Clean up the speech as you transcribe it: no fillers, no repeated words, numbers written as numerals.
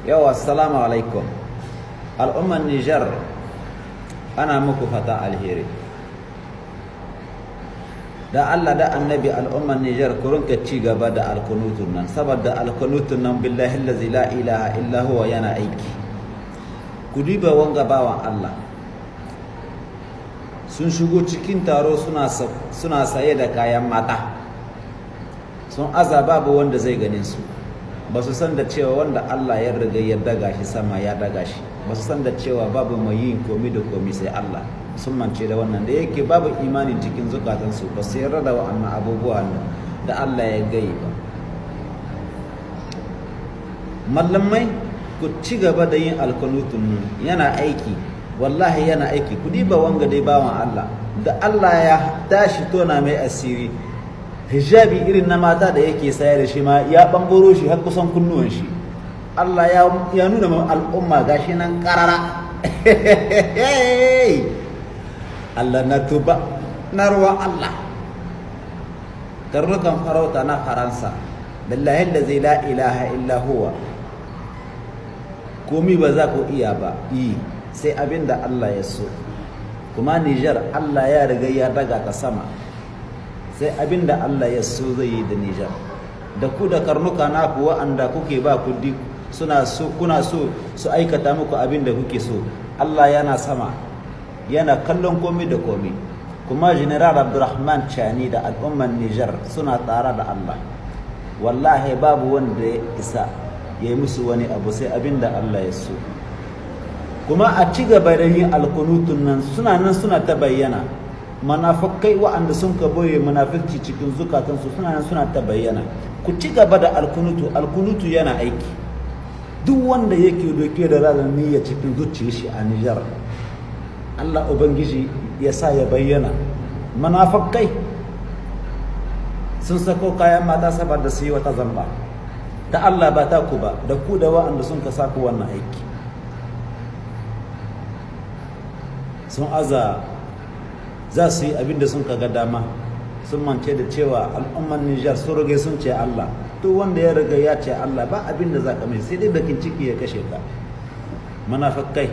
Yau, assalamu alaikum. Al'ummar Nijar, ana muku fata alheri. Da Allah da Annabi, al'ummar Nijar, ku rinka ci gaba da alkunutun nan, saboda alkunutun nan, billahi allazi la ilaha illa huwa, yana aiki. Ku duba wanga bawan Allah. Sun shigo cikin taro suna saye da kayan mata. Sun aza babu wanda zai ganin su. Ba su san da cewa wanda Allah ya riga ya daga shi sama, ya daga shi. Ba su san da cewa babu mai yin komi da komi sai Allah. Sun mance da wannan. Da yake babu imani cikin zukatansu, ba su yarda da wa'annan abubuwan da Allah ya gai ba. Mallamai, ku ci gaba da yin alkunutun, yana aiki, wallahi yana aiki. Ku diba wanga dai bawan Allah da Allah ya tashi tona mai asiri, hijabi irin na mata da yake sayar da shi ma ya bambaro shi har kusan kunnuwan shi. Allah ya nuna ma al'umma gashi nan karara. Allah na tuba na ruwa Allah. Karnukan farauta na Faransa, billahi allazi la ilaha illa huwa, komi ba za ku iya ba yi sai abin da Allah ya so. Kuma Nijar, Allah ya riga ya daga ta sama, sai abin da Allah ya so zai yi da Nijar. Da ku da karnuka naku wa'anda kuke ba kudi, suna so, kuna so su aikata muku abin da kuke so. Allah yana sama, yana kallon komai da komai. Kuma General Abdurrahman Chani da al'umman Nijar suna tare da Allah. Wallahi babu wanda ya isa ya yi musu wani abu sai abin da Allah ya so. Kuma a ci gaba da yin alkunutun nan. Suna nan suna ta bayyana. Munafukai wa'anda sun ka boye munafurci cikin zukatansu suna nan suna ta bayyana. Ku ci gaba da alkunutu, alkunutu yana aiki. Duk wanda yake doke da ranar niyya cikin zuciyar shi a Nijar, Allah Ubangiji ya sa ya bayyana. Munafukai sun sako kayan mata saboda su yi wata zamba ta Allah, ba ta ku ba, da ku da wa'anda sun ka saku wannan aiki. Sun aza za su yi abin da sun ga dama. Sun mance da cewa al'ummar Nijar sun rage sun ce Allah. Duk wanda ya riga ya ce Allah, ba abin da za ka mai sai dai bakin ciki ya kashe ka. Munafikai.